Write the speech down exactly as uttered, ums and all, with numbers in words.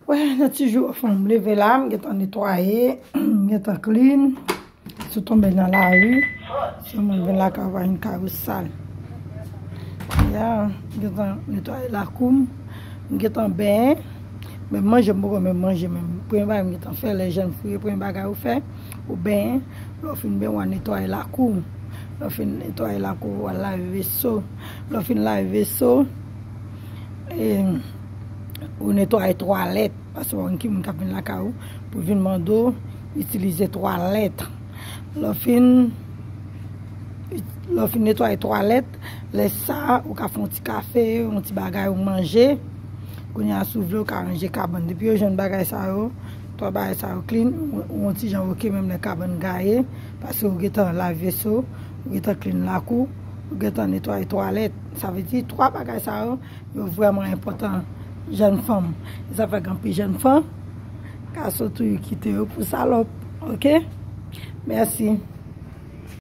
Wè, nan ti jou fanm leve la, m gentan netwaye, m gentan clean. Si w tonbe nan lari, si yon moun vin lakay ou, pa vin kay ou sal. Ya, m gentan netwaye lakou m, m gentan benyen. Men manje, m poko menm manje menm. Premye bagay m gentan fè, lè jèn fi, premye bagay ou fè, ou benyen. Lè w fin benyen, w al netwaye lakou. Lè w fin netwaye lakou, w al lave veso. Lè w fin lave veso, e, ou netwaye twalèt. Paske w pa konn ki moun k ap vin lakay ou pou vin mande w itilize twalèt. Lè w fin, lè w fin netwaye twalèt, lè sa a, ou ka fè yon ti kafe, yon ti bagay ou manje. Kounye a, si w vle, ou ka ranje kabann. Depi yo jwenn bagay sa yo, twa bagay sa yo clean, ou, ou yon ti jan oke, menm lè kabann gaye, paske ou gentan lave veso, ou gentan clean lakou, ou gentan netwaye twalèt. Sa vle di, twa bagay sa yo, yo vrèman enpòtan, jèn fanm. E sa fè gen anpil jèn fanm ka sot tou yo kite yo pou salòp. Oke? Mèsi.